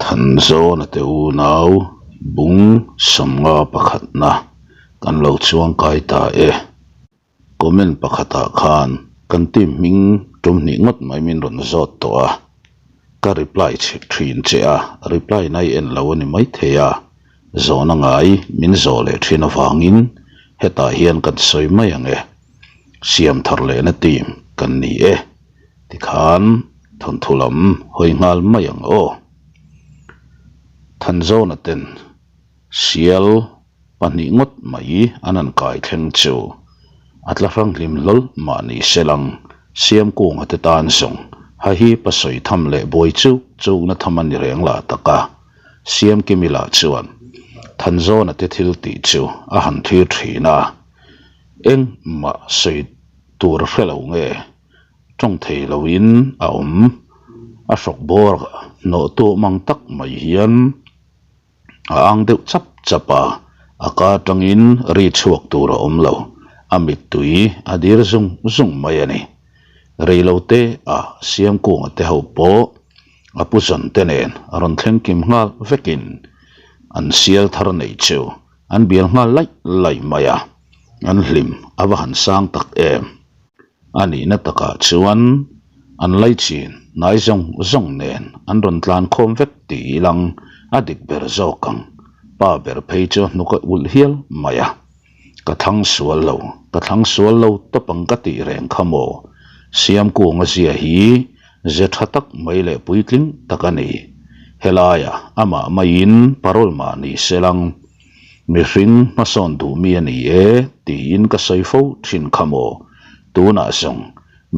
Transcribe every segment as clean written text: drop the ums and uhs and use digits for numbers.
Thanzawna te unau bung sawmnga pakhatna kan lo chuangkai ta e. Comment pakhatah khan kan team hming tum hnih ngawt mai min rawn zawt tawh a, ka reply chhek thin che a, reply na i en lo a ni maithei a, zawhna ngai min zawh leh thin avangin hetah hian kan sawi mai ang e. Siam thar lehna team kan ni e. Tikhan thawnthu lam hawi nghal mai ang aw. Thanzawna ten sial pahnih ngawt mai an han kai thleng chu a tla hrang hlim hlawl mah ni se lang Siamkunga te tan zawng ha hi pasawi tham leh buai chu chukna tham a ni reng lah tak a. Siamkimi lah chuan Thanzawna te thil tih chu a han thlir thin a, engmah sawi tur a hre lo nge? Tawng thei loin a awm. A hrawk bawr hnawh tu mang tak mai hian a ang deuh chap chap a, a ka atangin ri chhuak tur a awm lo. A mittui a dir zung zung mai a ni. Reilote a Siamkunga te ho pawh a pu zawn te nen a rawn thleng kim nghal vekin an sial thar neih chu an bial nghal laih laih mai a, an hlim a va han sang tak em. A nihna takah chuan an laichin hnai zawng zawng nen an rawn tlan khawm vek tih ilang a dik ber zawk ang. Pa ber phei chu a hnuk a ulh hial mai a. Ka thlang sual lo, ka thlang sual lo tawp ang ka tih reng kha maw? Siamkunga zia hi ze tha tak mai leh puitling tak a ni. Helaiah amah maiin parole mah ni se lang. Mihring hmasawn duh mi a ni e tiin ka sawi fo thin kha maw? Tunah zawng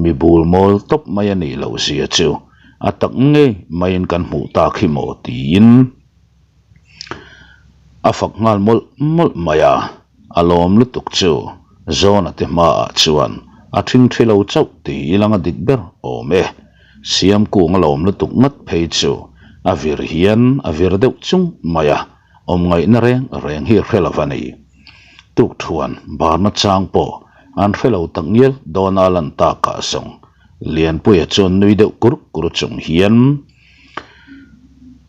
mi bul mawl tawp mai a nih loh zia chu a tak ngei maiin kan hmuh tak hi maw tiin a fak nghal mawlh mawlh mai a, a lawm lutuk chu Zawna te hmaah chuan a thingthi lo chauh ti ilang a dik ber awm e. Siamkung a lawm lutuk ngat phei chu a vir hian a vir deuh chung mai a, awm ngaihna reng reng hi hre lo a ni. Tukthuan barna chang pawh an hre lo tak ngial dawn a lan takah zawng Lianpuia chuan nui deuh kur kur chung hian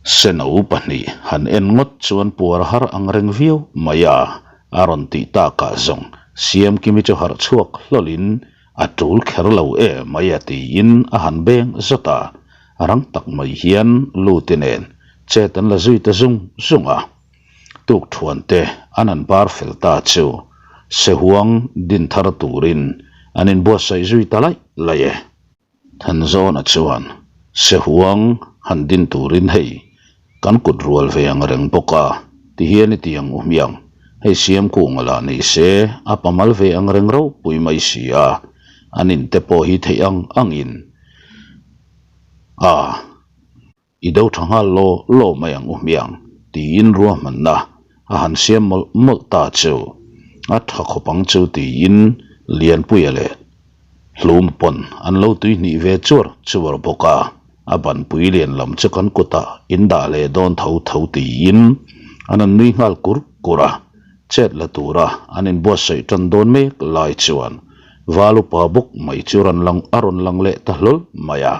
Seno pahnih han en ngawt chuan puar har ang reng viau mai a, a rawn tih takah zawng Siamkimi chu harh chhuak hlawlin a tul kher lo e mai a tiin a han beng zawt a, rang tak mai hian Luti nen chet an la zui ta zung zung a. Tukthuan te an han bar fel ta chu Sehuang din thar turin an inbuatsaih zui ta laih laih e. Thanzawna chuan Sehuang han din turin hei kan kut rual ve ang reng bawk a, ti hian i ti ang u hmiang, hei Siamkunga lah ni se a pamal ve ang reng ropui mai si a, an in te pawh hi theih ang angin a. I do tha nghal law law mai ang u hmiang, tiin ruahmanna a han siam mawlh mawlh ta chu. A tha khawp ang chu tiin Lianpuia leh Hlum pawn an lo tuihnih ve chuar chuar bawk a, a banpui lian lam chu kan kutah in dah leh dawn tho tho tiin an han nui nghal kur kur a, chet la tura an inbuatsaih tan dawn mek lai chuan Valupa bawk mai chu rawn lang a rawn lang leh ta hlawl mai a.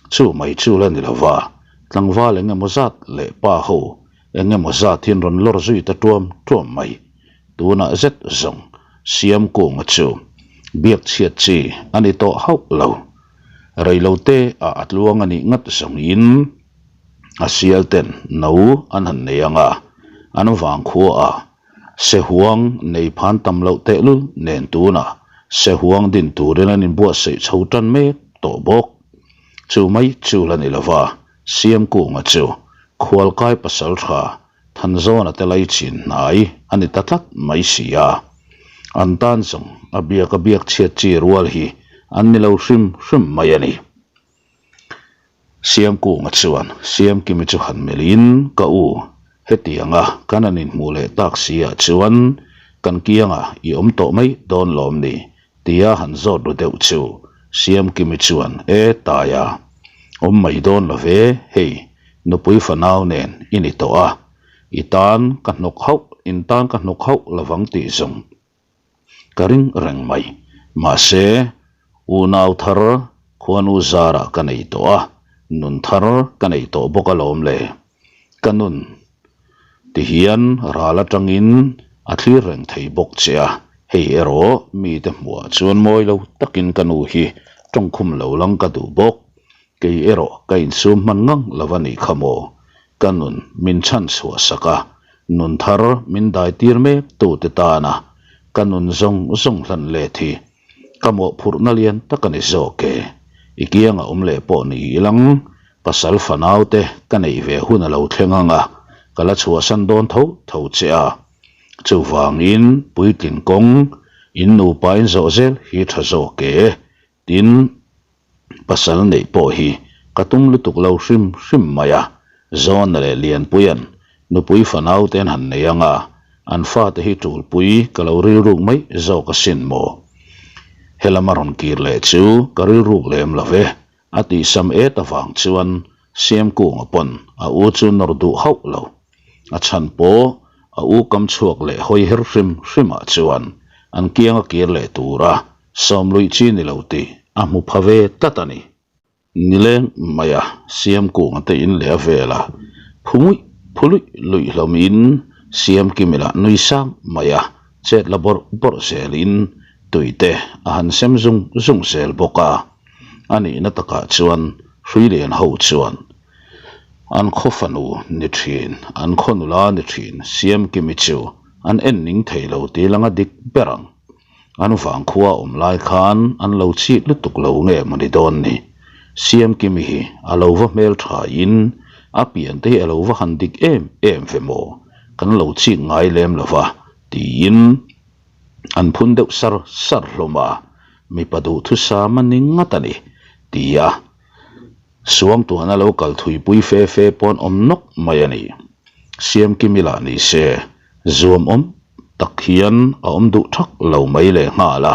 Chu mai chu la ni lova, tlangval eng emaw zat leh pa ho eng emaw zat hian rawn lawr zui ta tuam tuam mai. Tunah zet zawng Siamkunga chu biak chhiat chi a ni tawh hauh lo. Reilote ah a tluang a nih ngat zawngin a sial ten no an han nei ang a, an vangkhua ah Sehuang nei phan tam loh tehlul nen tunah Sehuang din turin an inbuatsaih chho tan mek tawh bawk. Chu mai chu la ni lova, Siamkunga chu khualkai pasal tha Thanzawna te laichin hnai a ni ta tlat mai si a. An tan zawng a biak a biak chhiat chi rual hi an ni lo hrim hrim mai a ni. Siamkunga chuan Siamkimi chu han melhin, Ka u, hetianga kan han inhmuh leh tak si ah chuan kan kiangah i awm tawh mai dawn lawm ni? tia han zawt ru deuh chu Siamkimi chuan, E Taia, awm mai dawn lo ve, hei nupui fanau nen i ni tawh a, i tan ka hnawk hauh, in tan ka hnawk hauh lovang tih zawng. Ka ring reng mai. Mahse, unau thar khuanu zarah ka nei tawh a, nun thar ka nei tawh bawk alawm le. Ka nun ti hian ral atangin a thlir reng thei bawk che a, hei erawh mite hmuhah chuan mawi lo takin ka nu hi tawngkhum lo lang ka duh bawk. Kei erawh ka insum hman ngang lo a nih kha maw? Ka nun min chhan chhuah sak a, nun thar min dai tir mek tute tana ka nun zawng zawng hlan let hi ka mawhphurhna lian tak a ni zawk e. I kianga awm leh pawh ni ilang, pasal fanaute ka neih ve hun a lo thleng ang a, ka la chhuahsan dawn tho tho che a. Chuvangin puitlin kawng in nupa in zawh zel hi tha zawk e. Tin, pasal neih pawh hi ka tum lutuk lo hrim hrim mai a, Zawna leh Lianpuia'n nupui fanau te an han nei ang a, an fate hi tulpui ka lo rilruk mai zawk asin maw? Helama rawn kir leh chu ka rilruk lem lo ve, a tihsam et avang chuan Siamkunga pawn a u chu nawr duh hauh lo. A chhan pawh a u kam chhuak leh hawi her hrim hrimah chuan an kianga kir leh tura Sawm luih chi ni lo tih a hmu pha ve tlat a ni. Nileng maia Siamkunga te in leh a vela phu nguih phu luih luih hlawmin Siamkimila nui sang maia chet la bawrh bawrh zelin tui te a han sem zung zung zel bawk a. A nihna takah chuan Hruilian ho chuan an khaw fanu ni thin, an khaw nula ni thin Siamkimi chu an en ning thei lo tih langa dik ber ang. An vangkhua awm lai khan an lo chik lutuk lo nge maw ni dawn ni? Siamkimi hi a lo va hmel tha in a pian te hi a lo va han dik em em ve maw? Kan lo chik ngai lem lo va tiin an phun deuh sar sar hlawm a, mipa duhthusam a ni ngat a ni tia Suangtuahna lo kal thuipui fe fe pawn awm nawk mai a ni. Siamkimi lah ni se, zuam awm tak hian a awm duh thak lo mai leh nghal a,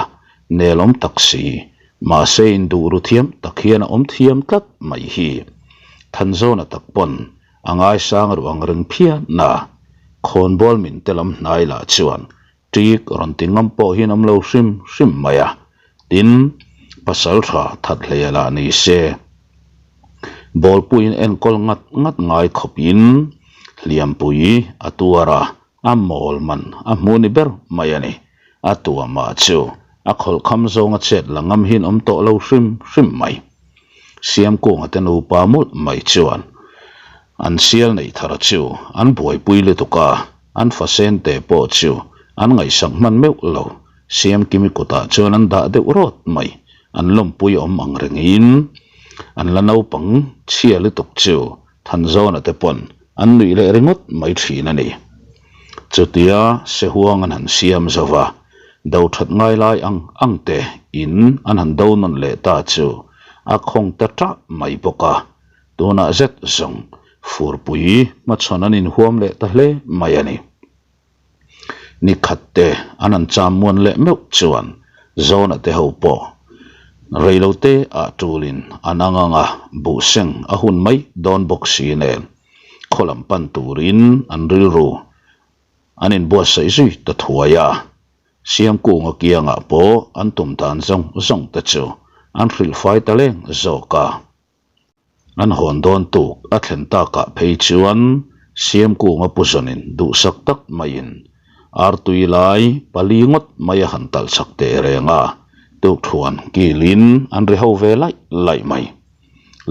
nel awm tak si, mahse induh ru thiam tak hian a awm thiam tlat mai hi. Thanzawna tak pawn a ngaisang ru ang reng phian a, khawnbawl min te lam hnai lah chuan Ṭik rawn ti ngam pawh hian awm lo hrim hrim mai a, tin, pasal tha that hleia lah ni se. Bawlpuiin enkawl ngat ngat ngai khawpin hliampui a tuar a, a mawl man a hmu ni ber mai a ni. A tuamah chu a khawlhkham zawnga chet la ngam hian awm tawh lo hrim hrim mai. Siamkunga te nupa mawlh mai chuan an sial neih thar chu an buaipui lutuk a, An fasen te pawh chu an ngaihsak hman meuh lo. Siamkimi kutah chuan an dah deuh rawt mai. An lawmpui awm ang rengin an la naupang chhia lutuk chu Thanzawna te pawn an nuih leh ringawt mai thin a ni. Chutia Sehuang an han siam zo va, do that ngai lai ang ang te in an han do nawn leh ta chu a khawng ta tah mai bawk a. Tunah zet zawng furpui hmachhawn an inhuam leh ta hle mai a ni. Ni khat te an han cham muan leh meuh chuan Zawna te ho pawh reilote ah tulin an ang ang a, buhseng a hun mai dawn bawk si nen khaw lam pan turin an rilru an inbuatsaih zui ta thuai a. Siamkunga kiangah pawh an tum dan zawng zawng te chu an hrilhfai ta leng zawk a. An hawn dawn tuk a thlen takah phei chuan Siamkunga pu zawnin duhsak tak maiin artui lai pali ngawt mai a han talh chak teh reng a, tukthuan kilin an ri ho ve laih laih mai.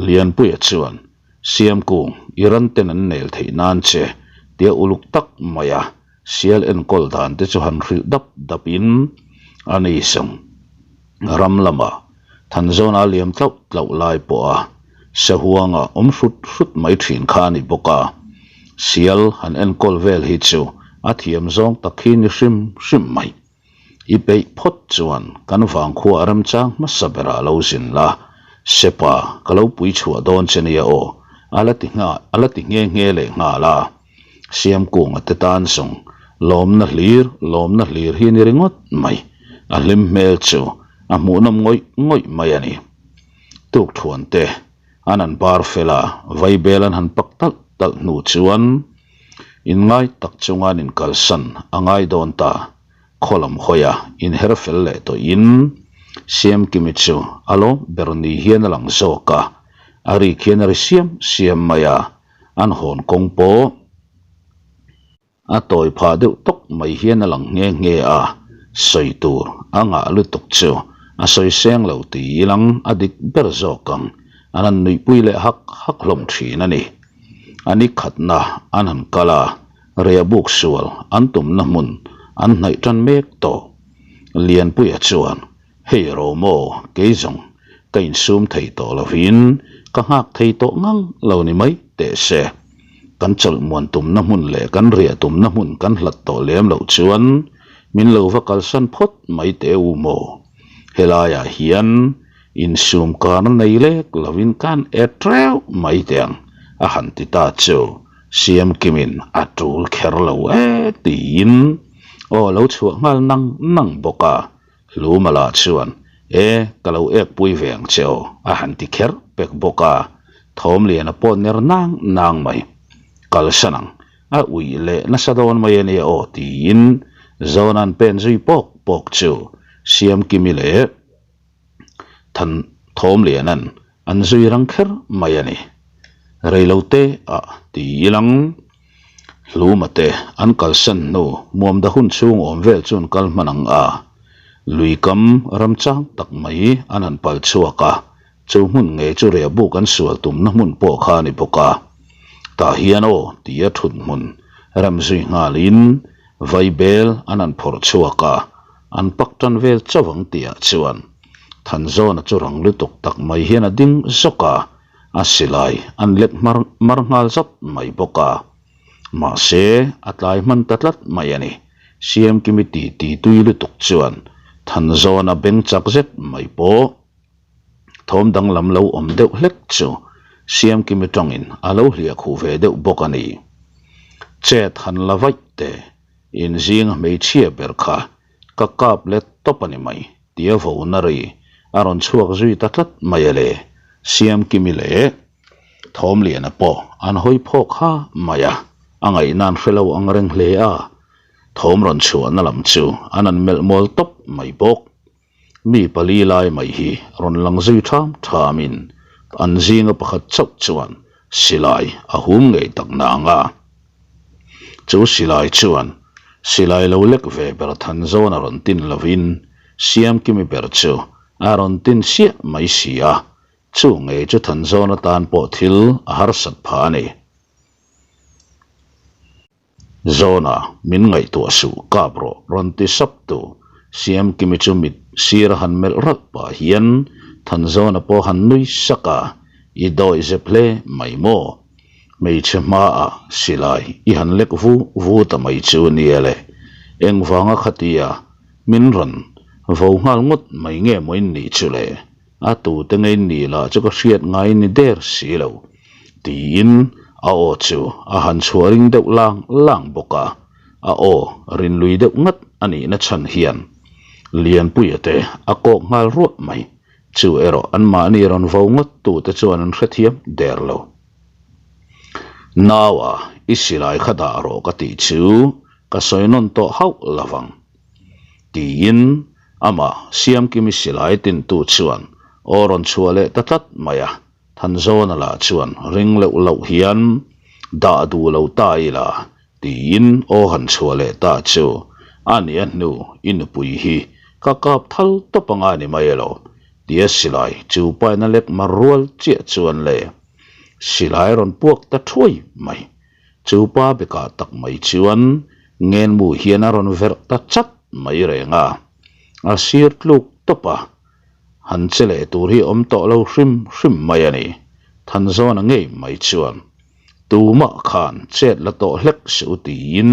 Lianpuia chuan Siamkung i ran ten an nel theih nan che tia uluk tak maia Sial enkawl dan te chu han hrilh dap dap in a ni sawng ram lama Thanzawna liam tlauh tlauh lai pawh a sahuanga awm hrut hrut mai thin kha a ni bawk a, sial han enkawl vel hi chu a thiam zawng tak hi ni hrim hrim mai. I peih phawt chuan kan vangkhua a remchang hmasa berah lo zin la, Sepa ka lo pui chhuah dawn che nia aw, a la ti nghal a la ti nghe nghe leh nghal a. Siamkunga te tan zawng lawmna hlir lawmna hlir hi a ni ringawt mai, a hlim hmel chu a hmuhnawm ngawih ngawih mai a ni. Tukthuan te an han bar fel a, vaibel an han pak talh talh hnu chuan inngai tak chunga an inkalsan a ngai dawn ta. Khaw lam hawia inher fel leh tawhin Siamkimi chu a lawm ber ni hian a lang zawk a, a rik hian a ri siam siam mai a, an hawn kawng pawh. A tawi phah deuh tawk mai hian a lang nghe nghe a, sawi tur a ngah lutuk chu a sawi seng lo ti ilang a dik ber zawk ang, an han nuihpui leh hak hak hlawm thin a ni. A ni khatna an han kal a, riahbuk sual an tumna hmun an hnaih tan mek tawh. Lianpuia chuan Hei Romo, kei zawng ka insum thei tawh lovin ka nghak thei tawh ngang lo ni mai teh se. Kan chawlh muan tumna hmun leh kan riah tumna hmun kan hlat tawh lem loh chuan min lo va kalsan phawt mai teh u maw? Helaiah hian insum karna nei lek lovin kan e teuh mai teh ang a han ti ta chu Siamkimin a tul kher lo e tiin aw lo chhuah nghal nang nang bawk a. Hlumala chuan, E, ka lo ek pui ve ang che aw, a han ti kher pek bawk a. Thawmliana pawh ner nang nang mai. Kalsan ang, a uih leh nasa dawn mai a nia aw, tiin Zawna'n pen zui pawk pawk chu Siamkimi leh Than Thawmliana'n An zui rang kher mai a ni. Reilote ah ti ilang Hluma te an kalsan hnu Muamda hun chhung awm vel chu an kal hman ang a, lui kam ram chang tak mai an han pal chhuak a, chu hmun ngei chu riahbuk an sual tumna hmun pawh kha a ni bawk a. Tah hian aw tia thut hmun rem zui nghalin Vaibel an han phawrh chhuak a, an pak tan vel chauh ang tihah chuan Thanzawna chu rang lutuk tak mai hian a ding zawk a, a silai an lek mar mar nghal zat mai bawk a. Mahse, a tlai hman ta tlat mai a ni. Siamkimi ti ti tui lutuk chuan Thanzawna beng chak zet mai pawh thawm danglam lo awm deuh hlek chu Siamkimi tawngin a lo hliah khuh ve deuh bawk a ni. Chet han la vaih teh, inzinga hmeichhia ber kha Ka kap let tawp a ni mai, tia vona ri a rawn chhuak zui ta tlat mai a le. Siamkimi leh Thawmliana pawh an hawi phawk ha mai a, a ngaihna an hre lo ang reng hle a, thawm rawn chhuahna lam chu an han melh mual tawp mai bawk. Mi pali lai mai hi rawn lang zui tham thamin an zinga pakhat chauh chuan silai a hum ngei tak nang a. Chu silai chuan silai lo lek ve ber Thanzawn a rawn tin lovin Siamkimi ber chu a rawn tin siah mai si a, chu ngei chu Thanzawn atan pawh thil a harsat phah a ni. Zawna min ngaihtuah suh kap rawh rawn ti sap tu Siamkimi chu mit sir a han melh ralh pah hian Thanzawna pawh han nui sak a, I dawih zep hle mai maw? Hmeichhe hmaah silai i han lek vu vu ta mai chu nia le, engvanga khatia min rawn vo nghal ngawt mai nge maw in nih chu le, a tute ngei nih lah chu ka hriat ngai ni der si lo, tiin a aw chu a han chhuah ring deuh lang lang bawk a, a aw rinlui deuh ngat a nihna chhan hian Lianpuia te a kawk nghal ruah mai. Chu erawh anmahni rawn vo ngawt tute chuan an hrethiam der lo. Naua, i silai kha dah rawh ka tih chu ka sawi nawn tawh hauh lo vang. Tiin amah Siamkimi silai tintu chuan aw rawn chhuah leh ta tlat mai a, Thanzawna lah chuan ring leuh loh hian dah duh lo ta ila Tiin aw han chhuah leh ta chu a ni a hnu i nupui hi ka kap thal tawp anga ni mai elo tia silai chu paina lek mar rual chiah chuan le silai rawn puak ta thuai mai. Chu pa bekah tak mai chuan ngenmu hian a rawn verh ta chat mai reng a, a sir tluk tawp a, han che leh tur hi awm tawh lo hrim hrim mai a ni. Thanzawna ngei mai chuan Tumah khan chet la tawh hlek suh u tiin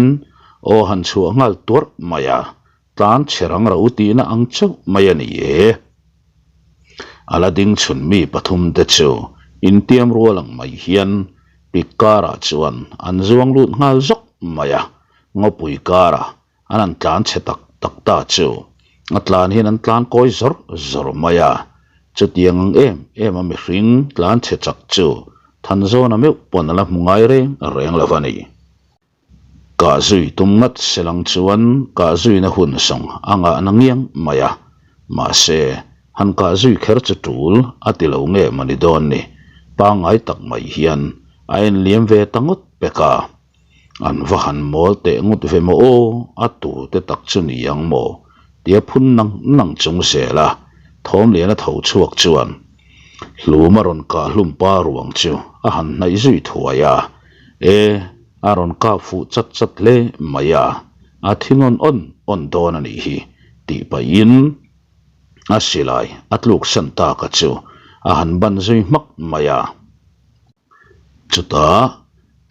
aw han chhuah nghal tuarh mai a, tlan chhe rang ro tihna ang chauh mai a ni e. A la ding chhun mi pathum te chu intiam rual ang mai hian pik karah chuan an zuang lut nghal zawk mai a, ngawpui karah An han tlan chhe tak tak ta chu a tlan hian an tlan kawi zawr zawr mai a, chutiang ang em em a mihring tlan chhe chak chu Thanzawna meuh pawn a la hmu ngai reng reng lo a ni. Kah zui tum ngat selang chuan kah zuina hun sawng a ngah na ngiang mai a, mahse han kah zui kher chu tul a ti lo nge mawni dawn ni, pangngai tak mai hian a enliam ve ta ngawt pek a. An va han mawl teh ngut ve maw aw, a tu te tak chu ni ang maw? tia phun nang nang chung zel a, Thawmliana tho chhuak chuan hlum a rawn kah hlum pa ruang chu a han hnaih zui thuai a, e, a rawn kap fuh chat chat hle mai a, a thi nawn awn awn dawn a nih hi tih pahin a silai a tluksan taka chu a han ban zui hmak mai a. Chutah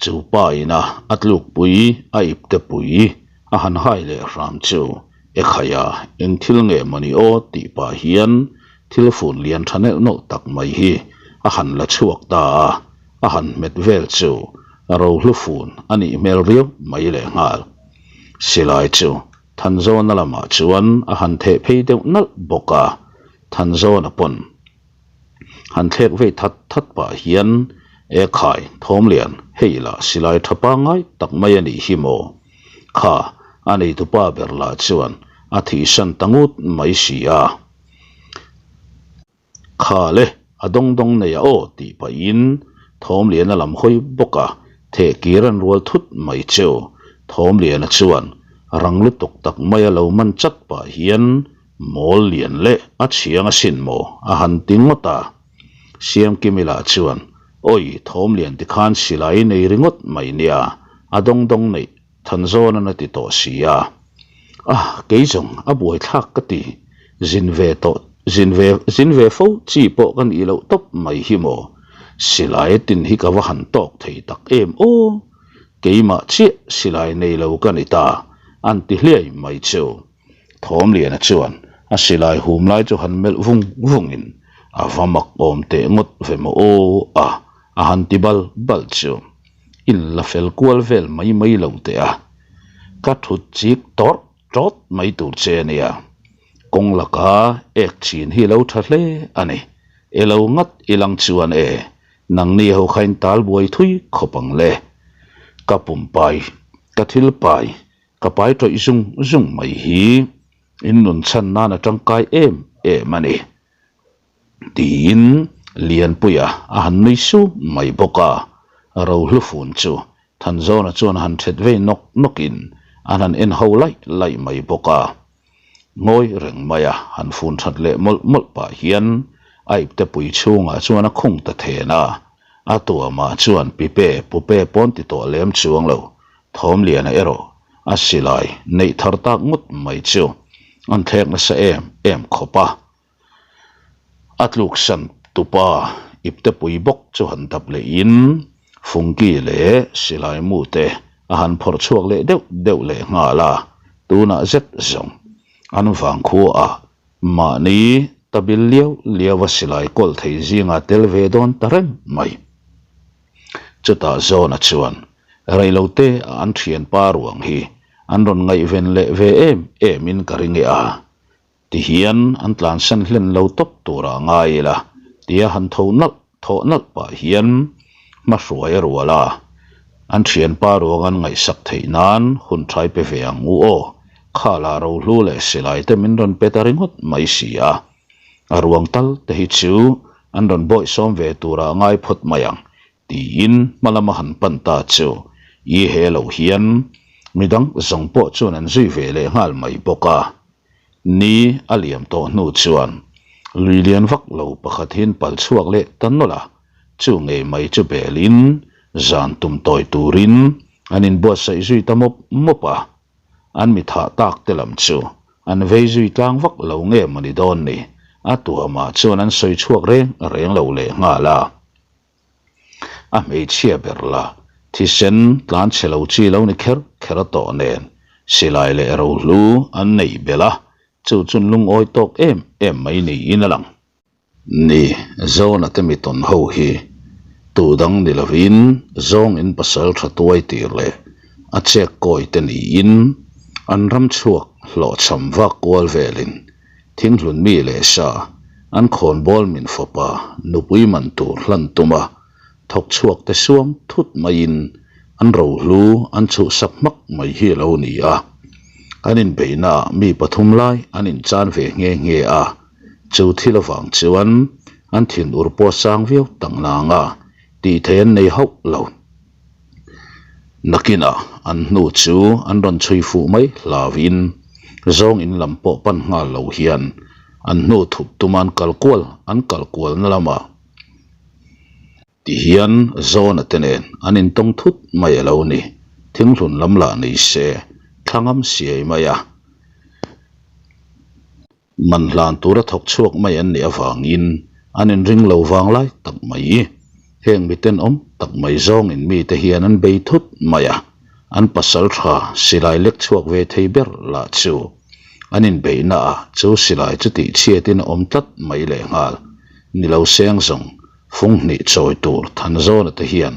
chu pa ina a tlukpui a ipte pui a han hai leh hram chu Ekhaia eng thil nge mawni aw tih pah hian thil fun lian tha neuh neuh tak mai hi a han la chhuak ta a, a han hmet vel chu rohlu fun a nih hmel riau mai lehnghal. Silai chu Thanzawna lamah chuan a han theh phei deuh nalh bawk a, Thanzawna pawn Han thlek vei that that pah hian, E khai, Thawmlian, hei lah silai tha pangngai tak mai a nih hi maw? Kha, a neitupa ber lah chuan a thihsan ta ngut mai si a. Kha le, a dawng dawng nei a aw tih pahin Thawmliana lam hawi bawk a, thehkir an rual thut mai chu. Thawmliana chuan rang lutuk tak maia lo man chat pah hian Mawl lian leh a chhiang asin maw? a han ti ngawt a. Siamkimi lah chuan, Awi, thawm lian tikhan silai nei ringawt mai nia, a dawng dawng neih Thanzawnan a ti tawh si a. Ah, kei zawng a buaithlak ka ti, zin ve tawh, zin ve, zin ve fo chi pawh ka nih loh tawp mai hi maw? Silai tin hi ka va han tawk thei tak em aw? Keimah chiah silai nei lo ka ni ta, an ti hliai mai chu. Thawmliana chuan a silai hum lai chu han melh vung vungin a va mak awm teh ngawt ve maw aw a, a han ti bal bal chu. In la fel kual vel mai mai lo teh a, ka thut chik tawrh tawt mai tur che a nia. Kawng laka ek chin hi lo tha hle a ni. E lo ngat i lang chuan e, nangni ho kha in tal buai thui khawp ang le. Ka pum pai, ka thil pai Ka pai tawih zung zung mai hi in nun chhan nan a tangkai em em a ni, tiin Lianpuia a han nui sum mai bawk a. Rohlu fun chu Thanzawna chuan a han thet vei nawk nawkin an han en ho laih laih mai bawk a. Ngawi reng maia han fun that leh mawlh mawlh pah hian a iptepui chhungah chuan a khung ta then a, a tuamah chuan pipe pupe pawn ti tawh lem chuang lo Thawmliana erawh a silai neih thar tak ngawt mai chu an thlek nasa em em khawp a. A tluksan tupa iptepui bawk chu han dap lehin Fungki leh silai mu te a han phawrh chhuak leh deuh deuh leh nghal a, tunah zet zawng an vangkhua ah mahni ta bil liau liau a silai kawl thei zingah tel ve dawn ta reng mai. Chutah Zawna chuan reilote a an thianpa ruang hi an rawn ngaihven leh ve em em in ka ring e a, tihian an tlansan hlen lo tawp turah ngai ila tia han tho nalh thawh nalh pah hian hmahruai a rual a, an thianpa ruang an ngaihsak theih nan hun thai pe ve ang u aw, khala rohlu leh silai te min rawn pe ta ringawt mai si a. A ruang tal te hi chu an rawn bawihsawm ve turah ngai phawt mai ang tiin hma lama han pan ta chu i he lo hian midang zawng pawh chuan an zui ve leh nghal mai bawk a. Ni a liam tawh hnu chuan lui lian vak lo pakhat hian pal chhuak leh ta nawlh a, chu ngei mai chu belin zan tum tawi turin an inbuatsaih zui ta mawp mawp a. An mi thah tak te lam chu an vei zui tlang vak lo nge maw ni dawn ni, a tuamah chuan an sawi chhuak reng reng lo leh nghal a. A hmeichhia ber la thisen tlan chhe lo chi lo ni kher kher tawh nen silai leh rohlu an neih belh a, chu chun lungawi tawk em em mai niin a lang. Ni, Zona te mi tawn ho hi tu dang ni lovin zawng in pasal tha tuai tir leh a chek kawi te niin an ram chhuak hlawhchham vak kual velin thinghlun mi leh sa an khawnbawl min fapa nupui man tur hlan tum a thawk chhuak te suam thut maiin an rohlu an chhuhsak hmak mai hi a lo ni a. An inbeihnaah mi pathum lai an inchan ve nghe nghe a. Chu thil avang chuan an thinur pawh sang viau tak nang a, tih theih an nei hauh lo. Nakinah an hnu chu an rawn chhui fuh mai hlauhin zawng in lam pawh pan nghal lo hian an hnu thup tuma an kal kual an kal kualna lamah ti hian Zawna te nen an intawng thut mai a lo ni. Thinghlun lam lah nei se thlangam siai mai a. Man hlan tura thawk chhuak mai an nih avangin an inring lo vang lai tak mai. Heng miten awm tak mai zawngin mite hian an bei thut mai a, an pasal tha silai lek chhuak ve thei ber lah chu an inbeihna ah chu silai chu tihchhiatin a awm tlat mai lehnghal. Ni lo seng zawng fung hnih chawi tur Thanzawna te hian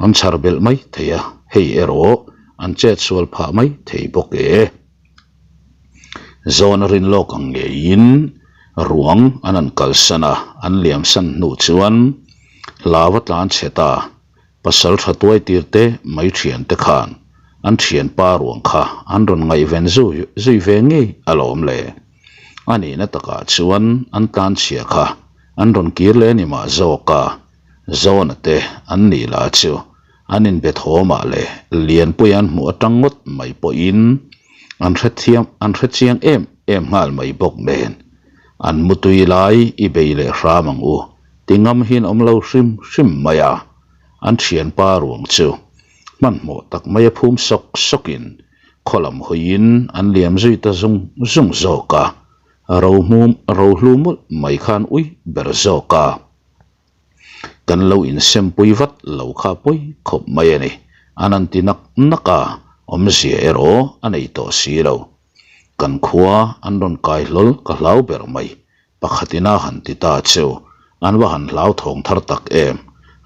an chhar belh mai thei a, hei erawh an chet sual phah mai thei bawk e. Zawn a rin lawk ang ngeiin ruang an han kalsan a, an liamsan hnu chuan hlau a tlan chhe ta. Pasal tha tuai tir te mai thian te khan an thianpa ruang kha an rawn ngaihven zui zui ve ngei alawm le. A nihna takah chuan an tlan chhia kha an rawn kir leh a ni mah zawk a, Zawna te an nih lah chu An inbe thawmah leh Lianpui an hmuh atang ngawt mai pawhin an hrethiam an hrechiang em em nghal mai bawk nen an mutui lai i bei leh hram ang u ti ngam hian awm lo hrim hrim mai a, an thianpa ruang chu hmanhmawh tak mai a phum sawk sawkin khaw lam hawiin an liam zui ta zung zung zawk a, rohmum rohlu mawlh mai khan ui ber zawk a. Kan lo insempui vat lo kha pawi khawp mai a ni. An han ti nak nak a, awmzia erawh a nei tawh si lo. Kan khua an rawn kai hlawl ka hlau ber mai. Pakhatin a han ti ta chu an va han hlauthawng thar tak em.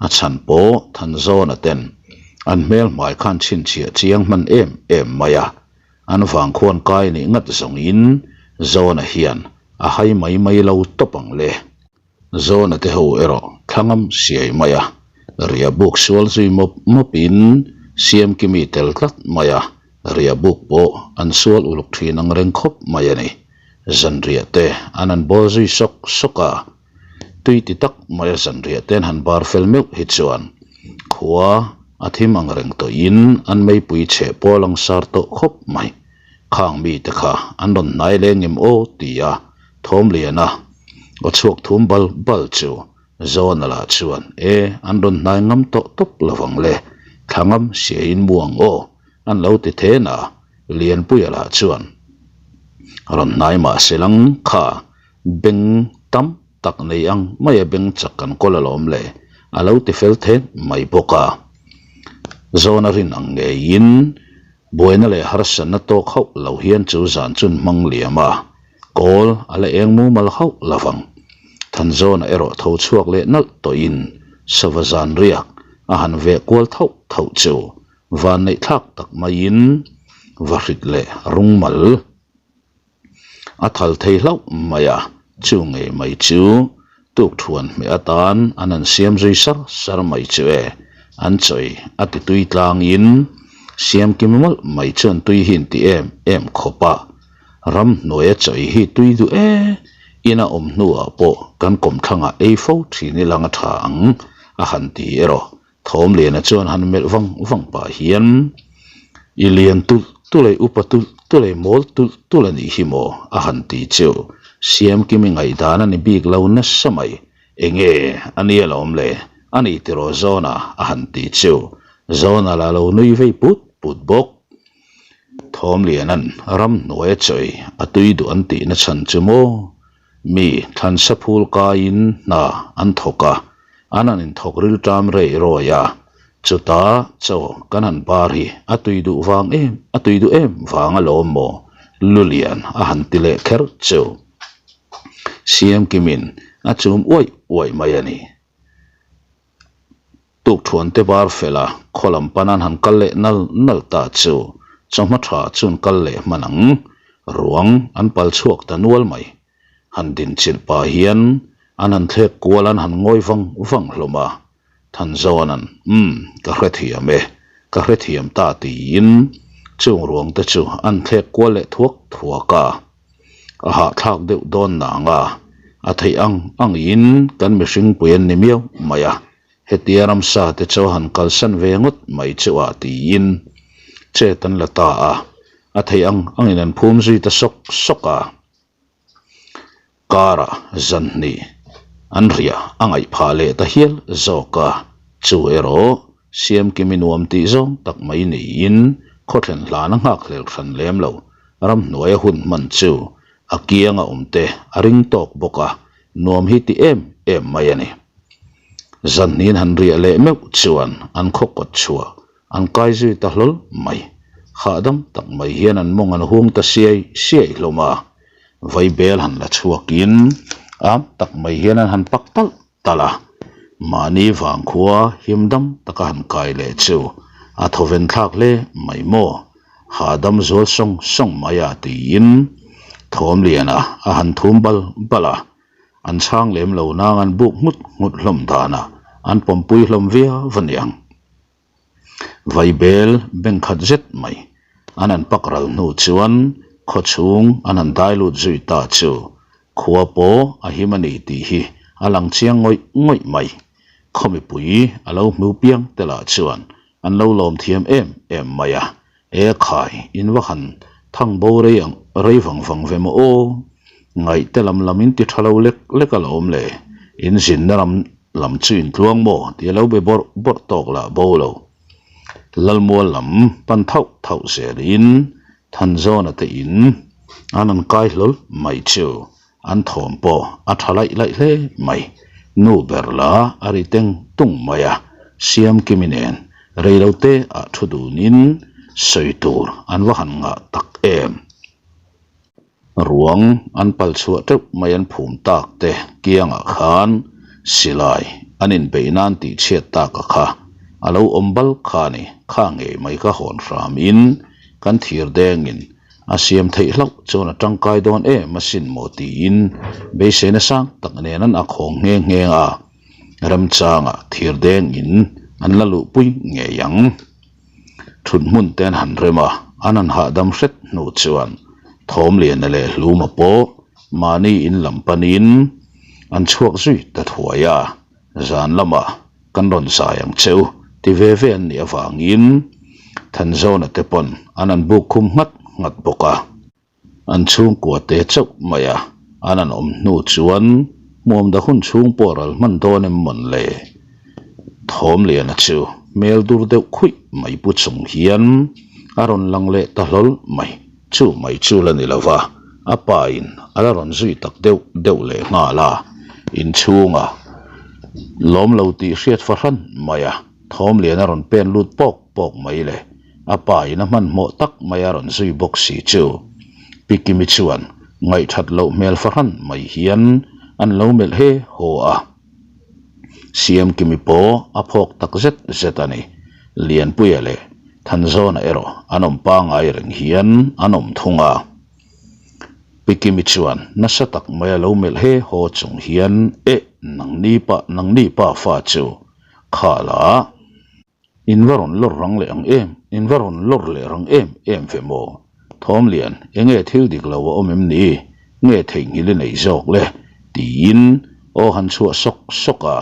A chhan pawh Thanzawna ten an hmel hmai khan chhinchhiah chiang hman em em mai a. An vang khuan kai nih ngat zawngin Zawna hian a hai mai mai lo tawp ang le. Zawna te ho erawh thlangam siai mai a, riah buk sual zui mawp mawpin Siamkimi tel tlat mai a, riah buk pawh an sual uluk thin ang reng khawp mai a ni. Zanriah te an han bawl zui sawk sawk a, tui ti tak maia zanriah te an han bar fel meuh hi chuan khua a thim ang reng tawhin an meipui chheh pawh a langsar tawh khawp mai. Khang mite kha an rawn hnai leng em aw ti a Thawmliana aw chhuak thum bal bal chu Zawna lah chuan e an rawn hnai ngam tawh tawp lovang le, thla ngam siain mu ang aw an lo ti then a, Lianpuia lah chuan rawn hnai mah se lang kha beng tam tak nei ang maia beng chak kan kawl alawm le a lo ti fel then mai bawk a. Zawna rin ang ngeiin Buaina leh harsatna tawk hauh lo hian chu zan chun hmang liam a, kawl a la eng mumal hauh lo vang. Thanzawna erawh tho chhuak leh nalh tawhin sava zan riak a han veh kual thauh thauh chu vanneih thlak tak maiin vahrit leh rungmal A thal thei hlauh mai a, chu ngei mai chu tukthuan hmeh atan an han siam zui sar sar mai chu e, an chawi a ti tui tlangin siam kim mawlh mai chuan tui hi an ti em em khawp a, ramhnuaia chawi hi tui duh e, ina awm hnuah pawh kan kawmthlangah ei fo thin i lang a tha ang a han ti erawh Thawmliana chuan han melh vang vang pah hian, I lian tulh tulh e, upa tulh tulh e, mawl tulh tulh a nih hi maw? a han ti chu. Siamkimi ngaihdan a ni bik lo nasa mai. Enge a nia lawm le? A ni tiraw Zawna? a han ti chu. Zawna lah lo nui vei put put bawk. Thawmliana'n ramhnuai a chawi a tui duh an tihna chhan chu maw? Mi thlansa phul kaiin hna an thawk a, an han inthawk rilṭam rei rawi a, chuta chaw kan han bar hi a tui duh vang em, a tui duh em vang alawm maw? Lulian a han ti leh kher chu Siamkimin a chum uaih uaih mai a ni. Tukthuan te bar fel a, khaw lam pan an han kal leh nal nal ta chu chawhma tha chuan kal leh hman ang. Ruang an pal chhuak ta nual mai. Han din chilh pah hian an han thlek kual an han ngawi vang vang hlawm a. Thanzawna'n, Umm, ka hrethiam e, ka hrethiam ta tiin chung ruang te chu an thlek kual leh thuak thuak a. A hahthlak deuh dawn nang a, a theih ang angin kan mihring pui an ni miau mai a. Hetia ramsa te chu a han kalsan ve ngawt mai chu a tiin chet an la ta a, a theih ang angin an phum zui ta sawk sawk a. Karah zan hnih an riah a ngaih phah leh ta hial zawk a, chu erawh Siamkimi nuam tih zawng tak mai niin khawthlen hlan a nghak hlel hran lem lo. Ramhnuaia hun hman chu a kianga awm te a ring tawk bawk a, nuam hi ti em em mai a ni. Zanhnin han riah leh meuh chuan an khaw kawt chhuah an kai zui ta hlawl mai. Hahdam tak mai hian an mawng an hung ta siai siai hlawm a, vaibel han la chhuakin am tak mai hian an han pak talh talh a. Mahni vangkhua himdam taka han kai leh chu a thawven thlak hle mai maw? Hahdam zual sawng sawng mai a tiin Thawmliana a han thum bal bal a. An chhang lem lo nang an buk nghut nghut hlawm danah an pawmpui hlawm viau a niang. Vaibel beng khat zet mai an han pak ral hnu chuan khaw chhung an han dai lut zui ta chu khua pawh a him a ni tih hi a lang chiang ngawih ngawih mai. Khaw mipui a lo hmu piang te lah chuan an lo lawm thiam em em mai a, E khai, in va han thang bo rei ang rei vang vang ve maw aw? Ngaih te lam lam in ti tha lo lek lek a la awm le, in zinna ram lam chu in tluang maw tih a lo be bawrh bawrh tawk lah bo lo. Lalmual lam pan thauh thauh zelin Thanzawna te in an an kai hlawl mai chu An thawm pawh a tha laih laih hle mai. Nu ber la a ri teng tung mai a, Siamkimi nen reilote ah thu dunin sawi tur an va han ngah tak em. Ruang an pal chhuah teuh mai an phum tak te kiangah khan silai an inbeih nan tih chhiat tak a kha a lo awm bal kha ni kha ngei mai ka hawn hram in kan thir dengin A siam theih hlauh chuan a tangkai dawn em asin maw tiin beiseina sang tak nen an akhawng nghe nghe a, remchangah thir deng in an la luhpui ngei ang. Thut hmun te an han rem a, an han hahdam hret hnu chuan Thawmliana leh Hluma pawh mahni in lam panin an chhuak zui ta thuai a. Zan lamah kan rawn zai ang che u ti ve ve an nih avangin Thanzawna te pawn an an buk khum nghat nghat bawk a. An chhungkua te chauh mai a, an an awm hnu chuan hmuamda hun chhung pawh ral hman dawn em mawn le? Thawmliana chu hmel dur deuh khuih mai pu chung hian a rawn lang leh ta hlawl mai. Chu mai chu la ni lo va, a pa in a la rawn zui tak deuh deuh leh nghal a, inchhunga lawm lo tih hriat fahran mai a, Thawmlian a rawn pen lut pawk pawk mai le, a pa in a hmanhmawh tak mai a rawn zui bawk si chu. Pi Kimi chuan ngaihthat loh hmel fahran mai hian an lo melh he haw a. Siamkimi pawh a phawk tak zet zet a ni. Lianpuia leh Thanzawna erawh an awm pangai reng hian an awm thung a. Pi Kimi chuan nasa tak mai a lo melh he haw chung hian, Eh, nangni pa, nangni pa fa chu kha la. In va rawn lawr rang leh ang em, in va rawn lawr leh rang em em ve maw? Thawmlian, enge thil dik lo a awm em ni? Nge theihnghilh i nei zawk le? tiin aw han chhuah sawk sawk a,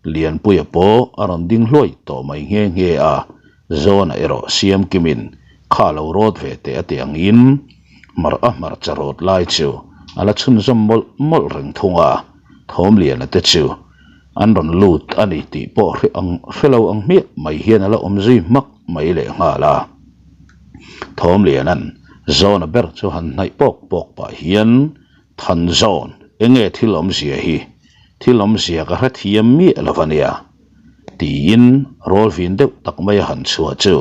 Lianpuia pawh a rawn ding hluai tawh mai nghe nghe a, Zawna erawh Siamkimin kha lo rawt ve teh a ti angin hmar a hmarcha rawt lai chu a la chhunzawm mawlh mawlh reng thung a, Thawmliana te chu An rawn lut a ni tih pawh hre ang hre lo ang hmiah mai hian a la awm zui hmak mai leh nghal a. Thawmliana'n Zawna ber chu han hnaih pawk pawk pah hian, Thanzawn, enge thil awmzia hi? Thil awmzia ka hrethiam miah lo a nia. Tiin rawl vin deuh tak mai a han chhuah chu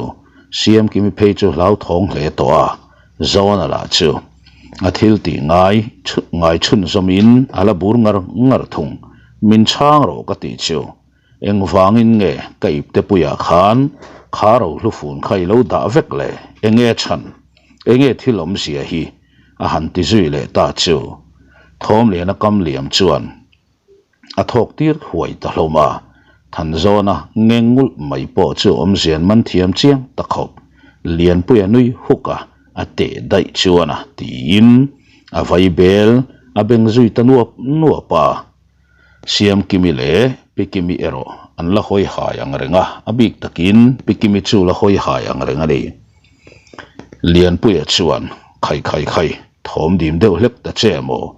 Siamkimi phei chu hlauthawng hle tawh a, Zawna lah chu a thil tih ngai ngai chhunzawmin a la bur ngar ngar thung. Min chhang rawh ka tih chu engvangin nge ka ipte puiah khan kha rohlufun kha i lo dah vek le? Enge chhan? Enge thil awmzia hi? a han ti zui leh ta chu Thawmliana kam liam chuan A thawk tir huai ta hlawm a, Thanzawna ngeng ngulh mai pawh chu awmzian man thiam chiang ta khawp. Lianpuia nui huk a, a teh daih chuan a tiin a vai bel a beng zui ta nuap nuap a. Siamkimi leh Pikimi erawh an la hawi hai ang reng a, a bik takin Pikimi chu la hawi hai ang reng a ni. Lianpuia chuan, Khai khai khai, thawm dim deuh hlek ta che maw?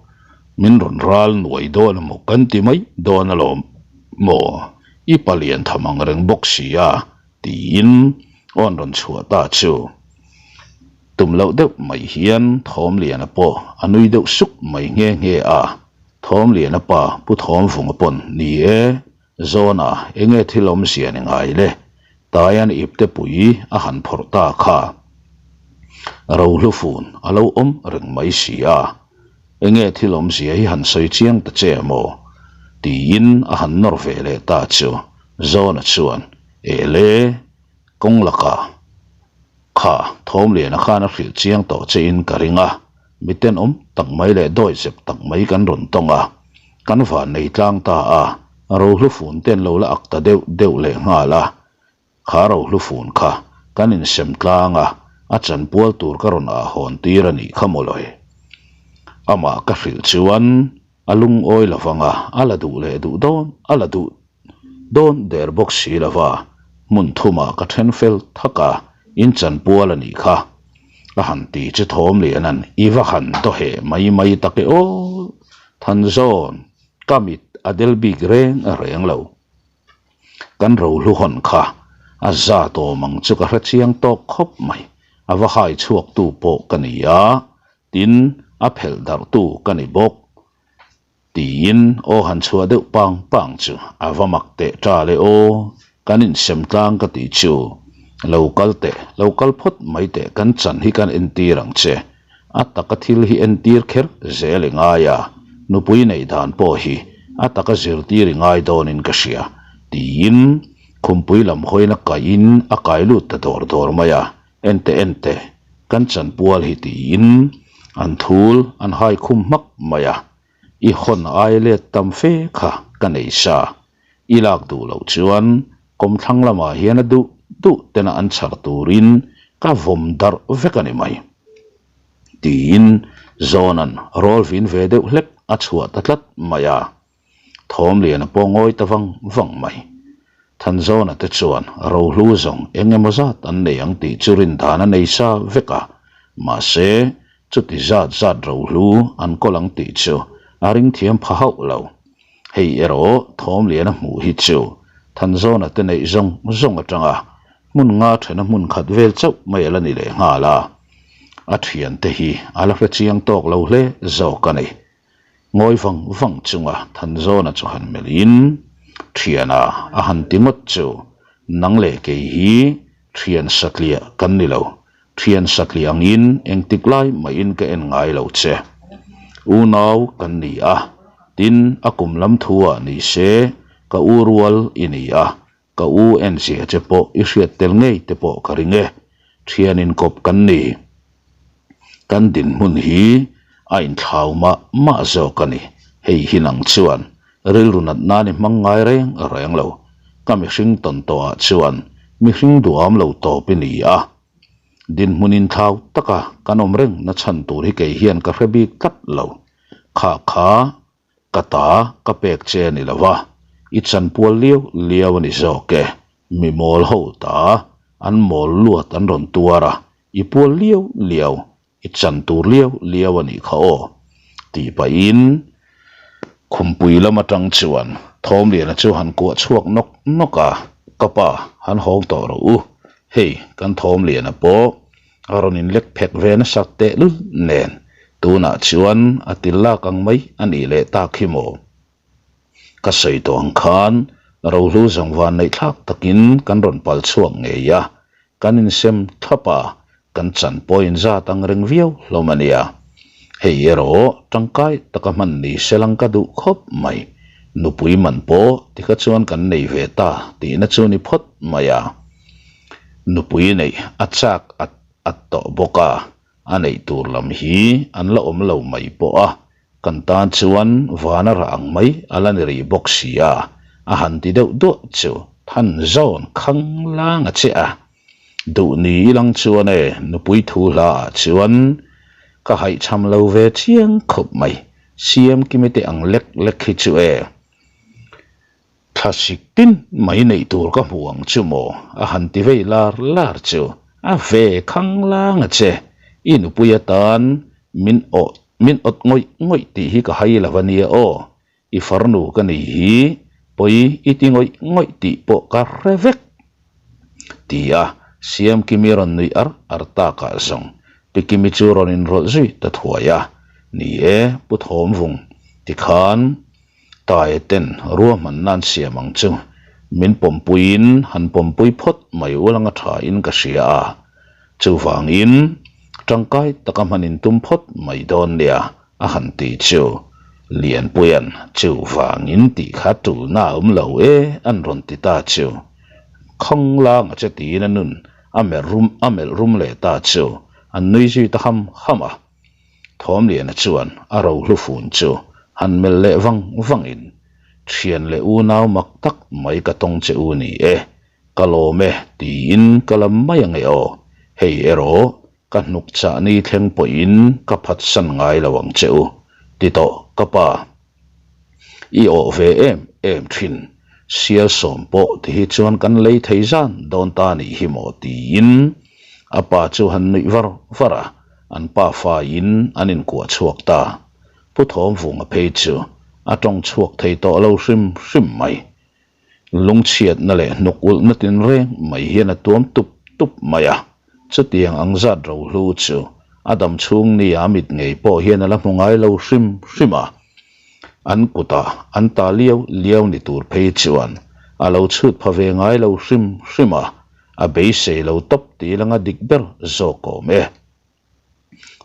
Min rawn ral nuai dawn emaw kan ti mai dawn alawm maw? I palian tham ang reng bawk si a, tiin awn rawn chhuah ta chu. Tum loh deuh mai hian Thawmliana pawh a nui deuh suk mai nghe nghe a. Thawmliana pa Pu Thawmvunga pawn ni e, Zawna enge thil awmzia ni ngai le? Taian ipte pui a han phawrh ta kha. Rohlufun a lo awm reng mai si a. Enge thil awmzia hi han sawi chiang ta che maw? tiin a han nawr ve leh ta chu Zawna chuan, Ele! Kawng lakah kha Thawmliana khan a hrilh chiang tawh che in ka ring a, mi tenawm tak mai leh dawi zep tak mai kan rawn tawng a, kan van nei tlang ta a, rohlu fun te an lo la ak ta deuh deuh leh nghal a, kha rohlu fun kha kan insem tlang a, a chanpual tur ka rawn ah hawn tir a nih kha mawlawi. Amah ka hrilh chuan a lungawi lovang a, a la duh leh duh dawn, a la duh Dawn der bawk si lova, hmun thumah ka then fel thak a, in chanpual a nih kha. A han ti chu Thawmliana'n i va han daw heh mai mai tak e aw! Thanzawn, ka mit a del bik reng reng lo. Kan rohlu hawn kha a zat awm ang chu ka hre chiang tawk khawp mai, a va hai chhuaktu pawh ka ni a, tin, a phelh darhtu ka ni bawk. Tiin aw han chhuah deuh pang pang chu a va mak teh ta le aw, kan insem tlang ka tih chu. Lo kal teh, lo kal phawt mai teh kan chan hi kan entir ang che. A taka thil hi entir kher zel i ngai a, nupui neih dan pawh hi a taka zirtir i ngai dawnin ka hria, tiin khumpui lam hawina kaihin a kai lut ta dawr dawr mai a, Ente ente, kan chanpual hi tiin an thul an hai khum hmak mai a, i hawn ai let tam fe kha ka nei sa. I lak duh loh chuan kawmthlang lamah hian a duh duh tena an chhar turin ka vawm darh vek a ni mai. Tiin Zawna'n rawl vin ve deuh hlek a chhuah ta tlat mai a. Thawmliana pawh ngawi ta vang vang mai. Thanzawna te chuan rohlu zawng eng emaw zat an nei ang tih chu rindan a nei sa vek a, mahse chuti zat zat rohlu an kawl ang tih chu a ring thiam pha hauh lo. Hei erawh Thawmliana hmuh hi chu Thanzawna te neih zawng zawng atanga hmun nga thena hmun khat vel chauh mai a la ni leh nghal a, a thiante hi a la hre chiang tawk lo hle zawk a ni. Ngawi vang vang chunga Thanzawna chu han melhin, Thiana a han ti ngawt chu, nang leh kei hi thian satliah kan ni lo, thian satliah angin engtik lai mahin ka en ngai lo che. Unau kan ni a, tin a kum lam thu ah ni se ka u rual i ni a, Ka u en zia che pawh i hriat tel ngei te pawh ka ring e, thian inkawp kan ni. Kan dinhmun hi a inthlau mah mah zawk a ni, hei hi nang chuan rilru nat nan i hmang ngai reng reng lo, ka mihring tawn tawhah chuan mihring duham lo tawp i ni a. Dinhmun inthlau taka kan awm reng na chhan tur hi kei hian ka hre bik tlat lo, kha kha Ka ta ka pek che a ni lo va, i chanpual liau liau a ni zawk e, mi mawl ho ta, an mawl luat an rawn tuar a, i pual liau liau, i chan tur liau liau a nih kha aw, tih pahin khumpui lam atang chuan Thawmliana chu han kuah chhuak nawk nawk a, Ka pa, han hawng tawh rawh u, hei kan Thawmliana pawh A rawn inlek phek ve nasat tehlul nen tunah chuan a til lak ang mai a nih leh tak hi maw? Ka sawi tawh ang khan rohlu zangvan neih thlak takin kan rawn pal chhuak ngei a, kan insem thlap a, kan chan pawh inzat ang reng viau hlawm a nia. Hei erawh tangkai taka hman ni selang ka duh khawp mai. Nupui man pawh tikha chuan kan nei ve ta tihna chu ni phawt mai a. Nupui neih a chak at at tawh bawk a, a neih tur lam hi an la awm lo mai pawh a, kan tan chuan vana rah ang mai a la ni rih bawk si a, a han ti deuh duah chu than zawn khang lang a che a. Duh ni ilang chuan e nupui thu hla ah chuan ka haihchham lo ve chiang khawp mai, Siamkimi te ang lek lek hi chu e. Thlasik tin mai neih tur ka hmu ang chu maw? A han ti vei lar lar chu. A ve khanglang a che. I nupui atan min awh min awt ngawih ngawih tih hi ka hai lo a nia aw. I farnu ka nei hi pawi i ti ngawih ngawih tih pawh ka hre vek. Ti a, Siamkimi rawn nuih ar ar takah zawng Pi Kimi chu rawn inrawlh zui ta thuai a. Ni e, Pu Thawmvung, tikhan Tae ten ruahmanna an siam ang chu min pawmpuiin han pawmpui phawt mai ulanga thain ka hria a, chuvangin tangkai taka hman in tum phawt mai dawn nia a han ti chu Lianpuia'n chuvangin tih kha tulna a awm lo e an rawn ti ta chu Khawnglanga che tiin a nun a melh rum a melh rum leh ta chu an nui zui ta ham ham a. Thawmliana chuan a rohlu fun chu han melh leh vang vangin, Thian leh unau mak tak mai ka tawng che u ni e, ka lawm e tiin ka lam mai ange aw, hei erawh ka hnuk chah ni thleng pawhin ka phatsan ngai lo ang che u, ti tawh ka pa. I awh ve em em thin, sial sawm pawh ti hi chuan kan lei thei zan dawn ta nih hi maw tiin a pa chu han nuih var var a, an pa faiin an inkuah chhuak ta. Pu Thawmvunga phei chu a tawng chhuak thei tawh lo hrim hrim mai. Lungchhiatna leh hnuk ulhna tinreng mai hian a tuam tup tup mai a, chutiang ang zat rohlu chu a dam chhung nia a mit ngei pawh hian a la hmu ngai lo hrim hrim a. An kuta an ta liau liau ni tur phei chuan a lo chhut pha ve ngai lo hrim hrim a, a beisei lo tawp tih langa dik ber zawk awm e.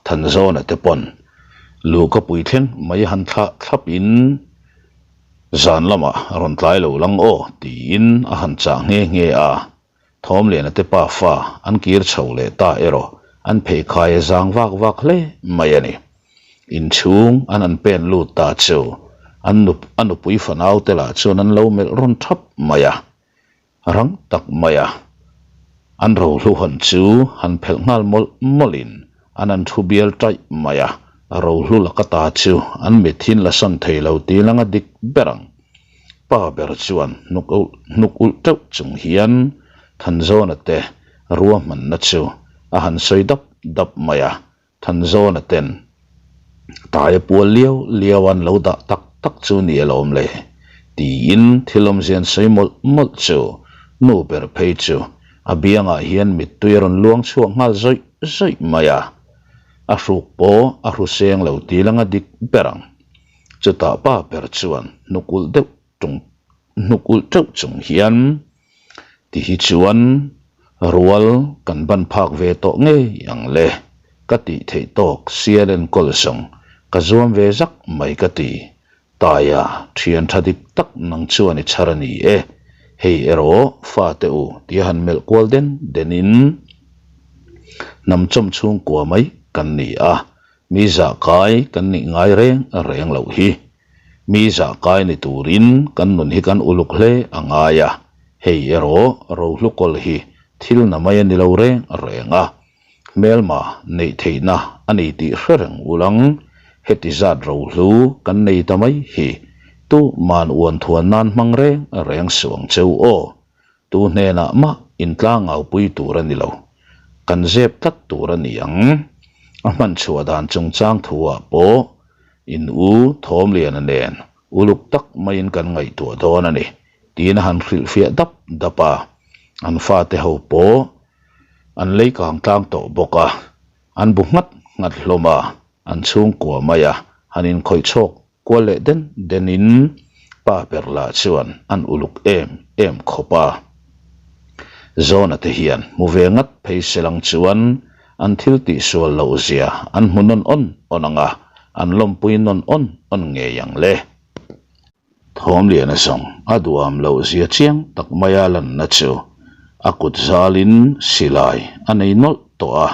Thanzawna te pawn luhka pui thleng mai han thlah thlap in zan lamah rawn tlai lo lang aw tiin a han chah nghe nghe a, Thawmliana te pafa an kir chho leh ta erawh an pheikhai a zang vak vak hle mai a ni. Inchhung an an pen lut ta chu an a nupui fanau te lah chuan an lo melh rawn thap mai a. Rang tak maia an rohlu hawn chu han phelh nghal mawlh mawlhin an an thu bial taih mai a, rohlu laka ta chu an mithin la sawn thei lo tih langa dik ber ang. Pa ber chuan hnuk ulh hnuk ulh teuh chung hian Thanzawna te ruahmanna chu a han sawi dap dap mai a, Thanzawna ten taia pual liau liau an lo dah tak tak chu ni alawm le tiin thil awmzia an sawi mawlh mawlh chu nu ber phei chu a biangah hian mittui a rawn luang chhuak nghal zawih zawih mai a, a hruk pawh a hru seng lo tih langa dik ber ang. Chutah pa ber chuan hnuk ulh deuh tung hnuk ulh teuh chung hian ti hi chuan rual kan ban phak ve tawh ngei ang le ka tih theih tawk sial enkawl zawng ka zuam ve zak mai ka ti taia thian tha dik tak nang chuan i chhar a ni e hei erawh fate u tia han melh kual den den in hnam chawm chhungkua mai kan ni a mi zah kai kan nih ngai reng reng loh hi. Mi zah kai ni turin kan nun hi kan uluk hle a ngai a, hei erawh rohlu kawl hi thil na mai a ni lo reng reng a, hmelma neih theihna a ni tih hre reng ulang, heti zat rohlu kan nei ta mai hi tu man uan thuan nan hmang reng reng suh ang cheu aw, tu hnenah mah intlangau pui tur a ni lo, kan zep tlat tur a ni ang, a hman chhuah dan chungchang thu ah pawh In u Thawmliana nen uluk tak maiin kan ngaihtuah dawn a ni, tiin a han hrilhfiah dap dap a. An fate ho pawh an lei kang tlang tawh bawk a, an bu nghat nghat hlawm a, an chhungkua mai a, han inkhawih chhawk kual leh den denin pa ber lah chuan an uluk em em khawp a. Zawna te hian hmu ve ngat phei se lang chuan An thil tihsual loh zia an hmu nawn awn awn ang a, an lawmpui nawn awn awn ngei ang le. Thawmliana zawng a duham loh zia chiang tak maia lanna chu a kut zalin silai a nei nawlh tawh a,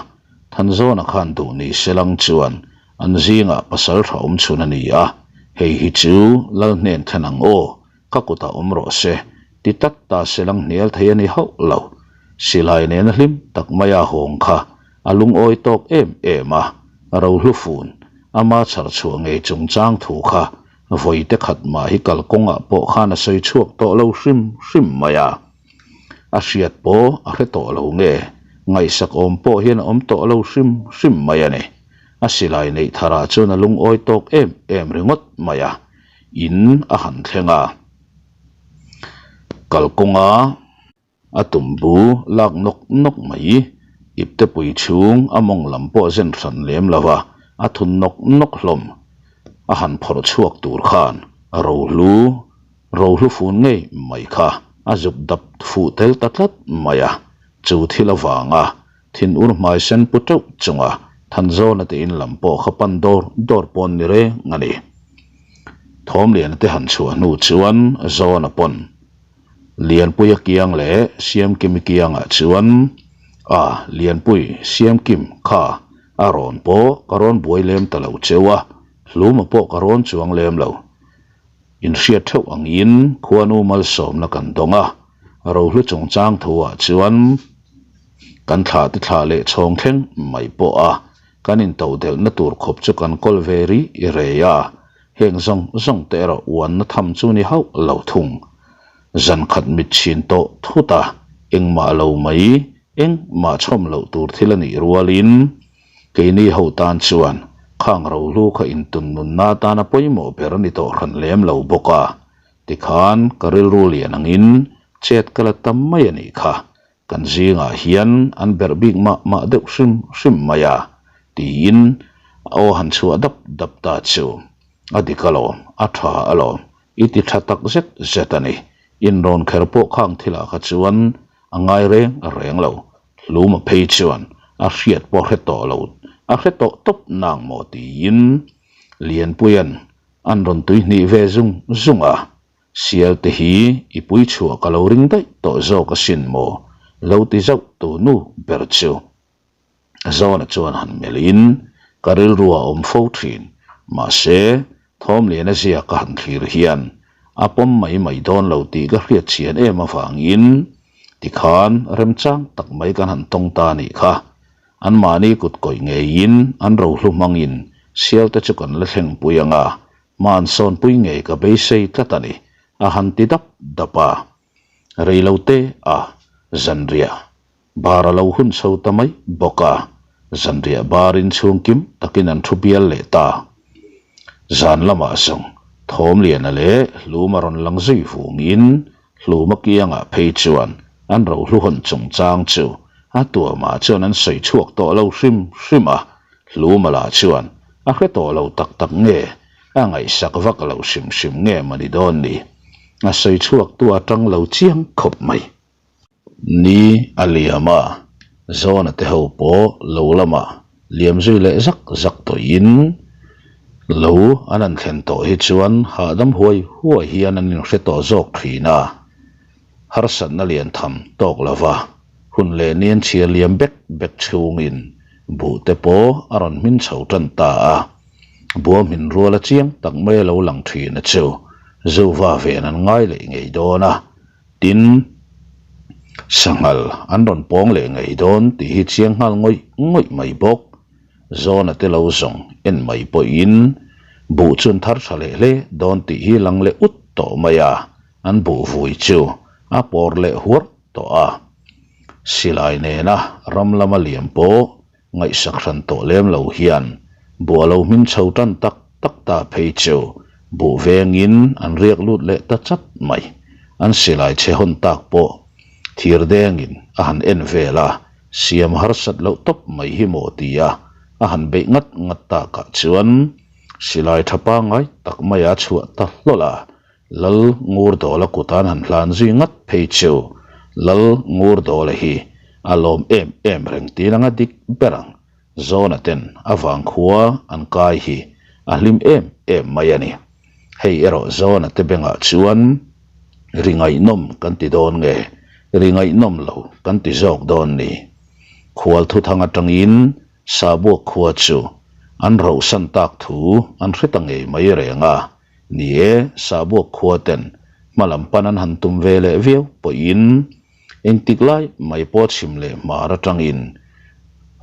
Thanzawna khan duh ni se lang chuan an zingah pasal tha awm chhun a ni a, hei hi chu lal hnen thlen ang aw, Ka kutah awm rawh se, ti tlat ta se lang hnial thei a ni hauh lo. Silai nena hlim tak maia hawng kha a lungawi tawk em em a, rohlu fun, ama chhar chhuah ngei chungchang thu kha Vawi te khat mah hi kalkawngah pawh khan a sawi chhuak tawh lo hrim hrim mai a. A hriat pawh a hre tawh lo nge, ngaihsak awm pawh hian a awm tawh lo hrim hrim mai a ni. A silai neih tharah chuan a lungawi tawk em em ringawt mai a, in a han thleng a. Kalkawnga. A tumbu lak nawk nawk mai. Iptepui chhung a mawng lam pawh zen hran lem lo va, a thun nawk nawk hlawm. A han phawrh chhuak tur khan rohlu, rohlu fun ngei mai kha a zuk dap fuh tel ta tlat mai a. Chu thil avanga thinur hmai sen pu teuh chunga Thanzawna te in lam pawh kha pan dawr dawr pawn ni reng a ni. Thawmliana te han chhuah hnu chuan Zawna pawn Lianpuia kiang leh Siamkimi kiangah chuan, A, Lianpui, Siamkim, kha, a rawn pawh ka rawn buai lem ta lo cheu a, hluma pawh ka rawn chuang lem lo. Inhriat theuh angin khuanu malsawmna kan dawng a, rohlu chungchang thuah chuan kan thlah te thlah leh chhawng thleng mai pawh a, kan intodelhna tur khawp chu kan kawl ve rih rei a, Heng zawng zawng te erawh uanna tham chu ni hauh lo thung. Zan khat mit chhin tawh thut a, engmah lo mai, engmah chhawm loh tur thil a nih rualin keini ho tan chuan khang rohlu kha intun nunna atana pawimawh ber a ni tawh hran lem lo bawk a, tikhan ka rilru lian angin chet ka la tam mai a nih kha. Kan zingah hian an berh bik mah mah deuh hrim hrim mai a, tiin a aw han chhuah dap dap ta chu. A dik alawm, a tha alawm, i ti tha tak zet zet a ni. Inrawn kher pawh khang thilah kha chuan a ngai reng reng lo. Hluma phei chuan a hriat pawh hre tawh lo, a hre tawh tawp nang maw tiin Lianpuia'n an rawn tuihnih ve zung zung a. Sial te hi i pui chhuah ka lo ring daih tawh zawk asin maw? Lo ti zauh tu nu ber chu. Zawna chuan han melh in ka rilru a awm fo thin. Mahse, Thawmliana zia ka han thlir hian a pawm mai mai dawn lo tih ka hriat chian em avangin tikhan remchang tak mai kan han tawng ta nih kha. Anmahni kut kawih ngeiin an rohlu hmangin sial te chu kan la thlengpui ang a, Hmansawnpui ngei ka beisei tlat a ni, a han ti dap dap a. Reilote a, zanriah bar a lo hun chho ta mai bawk a, zanriah barin chhungkim takin an thu bial leh ta. Zan lamah zawng Thawmliana leh Hluma rawn lang zui vungin Hluma kiangah phei chuan an rohluhawn chungchang chu a tuamah chuan an sawi chhuak tawh lo hrim hrim a, Hluma lah chuan a hre tawh lo tak tak nge, a ngaihsak vak lo hrim hrim nge mawni dawn ni? A sawi chhuak tu atang lo chiang khawp mai. Ni a liam a, Zawna te ho pawh lo lamah liam zui leh zak zak tawhin lo an han thlen tawh hi chuan hahdam huai huai hian an inhre tawh zawk thin a, harsatna lian tham tawk lova hun leh ni an chhiar liam bek bek chhungin buh te pawh a rawn hmin chho tan ta a, bua hmin rual a chiang tak mai a lo lang thin a chu Zuva ven an ngai leh ngei dawn a. Tin, sanghal an rawn pawng leh ngei dawn tih hi chiang nghal ngawih ngawih mai bawk. Zawna te lo zawng en mai pawhin buh chu an thar tha leh hle dawn tih hi lang leh ut tawh mai a, an buh vui chu a pawr leh huar tawh a. Silai nena ram lama liam pawh Ngaihsak hran tawh lem lo hian buh a lo hmin chho tan tak tak ta phei chu buh vengin an riak lut leh ta chat mai. An silai chhe hawn tak pawh thir dengin a han en vel a, siam harsat loh tawp mai hi maw tia a han beih ngat ngat takah chuan silai tha pangngai tak mai a chhuah ta hlawl a, Lal Ngurdawla kutan han hlan zui ngat phei chu Lal Ngurdawla hi a lawm em em reng tiin anga dik ber ang. Zawna ten a vangkhua an kai hi a hlim em em mai a ni. Hei erawh Zawna te bengah chuan ri ngaihnawm kan ti dawn nge ri ngaihnawm lo kan ti zawk dawn ni. Khual thuthang atangin Sabuak khua chu an rauhsan tak thu an hre ta ngei mai reng a. Ni e, Sabuak khua ten hma lam pan an han tum ve leh viau pawhin engtik lai mai pawh chhim leh hmar atangin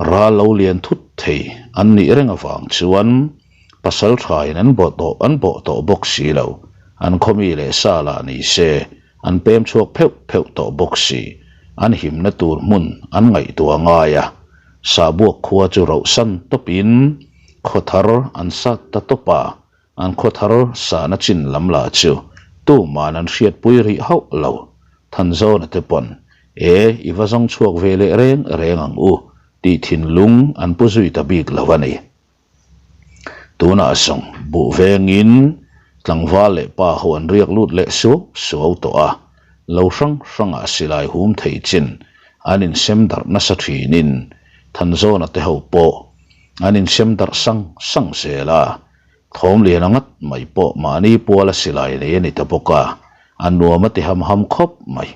ral lo lian thut thei an nih reng avang chuan Pasal thain an bawh tawh an bawh tawh bawk si lo. An khaw mi leh sa lah ni se, an pem chhuak pheuh pheuh tawh bawk si. An himna tur hmun an ngaihtuah ngai a. Sahbuak khua chu rohsan tawpin khaw thar an sat ta tawp a. An khaw thar sahna chin lam lah chu tuman an hriatpui rih hauh lo. Thanzawna te pawn, E, i va zawng chhuak ve leh reng reng ang u, tih thinlung an pu zui ta bik lo a ni. Tunah zawng buh vengin tlangval leh pa ho an riak lut leh suau suau tawh a, lo hrang hrangah silai hum thei chin an insem darh nasa thinin Thanzawna te ho pawh an insem darh sang sang zel a, thawm lian a ngat mai pawh mahni puala silai nei a ni ta bawk a, a nuam a ti ham ham khawp mai.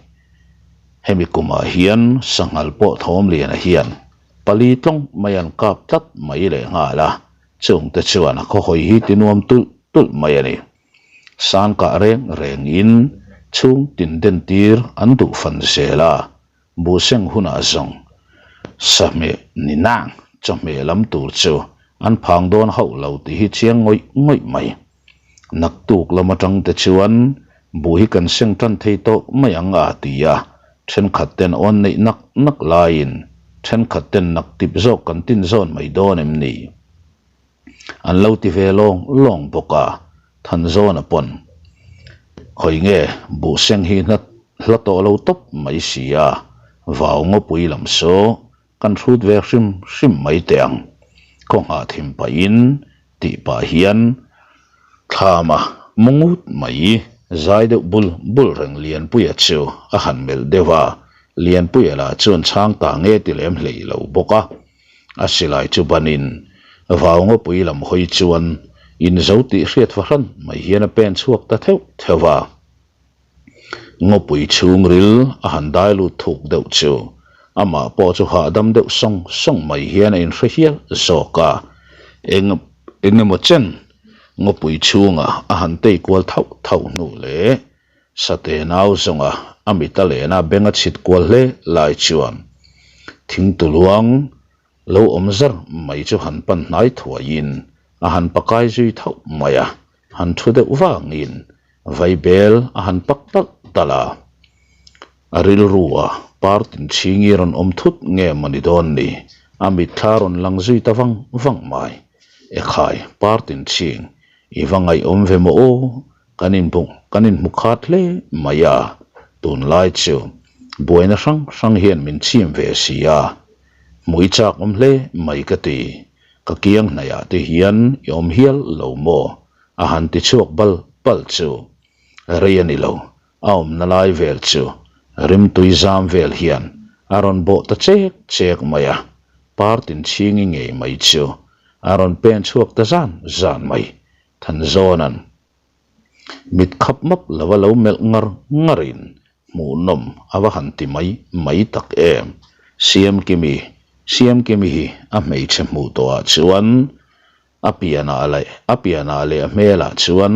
Hemi kumah hian sanghal pawh thawm liana hian Pali tlawng mai an kap tlat mai leh nghal a, chungte chuan a khawhawi hi ti nuam tulh tulh mai a ni. San kah reng rengin chhung tin den tir an duh fan zel a, buhseng hunah zawng sahmeh ni nang chawhmeh lam tur chu an phang dawn hauh lo tih hi chiang ngawih ngawih mai. Naktuk lam atang te chuan buh hi kan seng tan thei tawh mai ang a ti a, thenkhat ten awn neih nak nak laiin thenkhat ten nak tip zawk kan tin zawn mai dawn em ni? An lo ti ve lawng lawng bawk a, Thanzawna pawn khawi nge buh seng hi hna hla tawh lo tawp mai si a, vau ngawpui lam saw Kan hrut ve hrim hrim mai teh ang, khaw nghah thim pahin tih pah hian thlama mu ngut mai zai deuh bul bul reng Lianpuia chu a han melh deuh a, Lianpuia lah chuan chhang ta nge ti lem hlei lo bawk a, a silai chu banin vau ngawpui lam hawi chuan inzo tih hriat fahran mai hian a pen chhuak ta theuh theuh a. Ngawpui chhungril a han dai lut thuk deuh chu amah pawh chu hahdam deuh sawng sawng mai hian a inhre hial zawk a, eng eng emaw chen ngawpui chhungah a han tei kual thauh thauh hnu leh Sate nau zawnga a mit a lena beng a chhit kual hle lai chuan thingtuluang lo awm zar mai chu han pan hnai thuaiin a han pakai zui thauh mai a, han thu deuh vangin Vaibel a han pak talh talh a, a rilru a partin chhingi rawn awm thut nge maw ni dawn ni, a mitthla rawn lang zui ta vang vang mai. Ekhai, partin chhing, i va ngaihawm ve maw aw, kan inhmu kan inhmu khat hle mai a, tunlai chu buaina hrang hrang hian min chim ve si a, hmui chak awm hle mai ka ti, ka kiang hnaihah te hian i awm hial lo maw? A han ti chhuak bal bal chu rei a ni lo, a awmna lai vel chu rimtui zam vel hian a rawn bawh ta chek chek mai a, partin chhingi ngei mai chu a rawn pen chhuak ta zan zan mai, Thanzawna'n mit khap map lova lo melh ngar ngarin hmuhnawm a va han ti mai mai tak em. Siamkimi, Siamkimi hi a hmeichhe hmuh tawhah chuan A pianah leh a pianah leh a hmelah chuan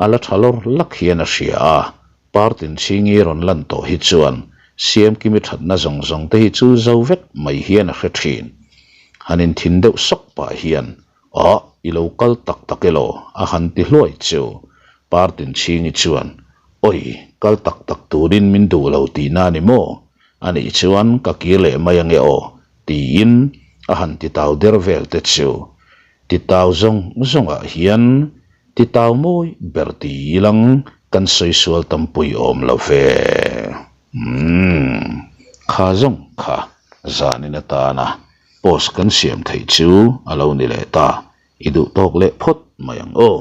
a la tha lawr lak hian a hria a, Partin chhingi rawn lan tawh hi chuan Siamkimi thatna zawng zawng te hi chu zo vek mai hian a hre thin. Han inthin deuh sawk pah hian, Awh, i lo kal tak tak elaw? a han ti hluai chu. Partin chhingi chuan, Awi, kal tak tak turin min duh lo tihna a ni maw? Anih chuan ka kir leh mai ange aw, tiin a han titau der vel te chu titau zawng zawngah hian titau mawi ber ti ilang kan sawi sual tampui awm lo ve. Umm, kha zawng kha zanin atana post kan siam theih chu a lo ni leh ta, i duh tawk leh phawt mai ang aw.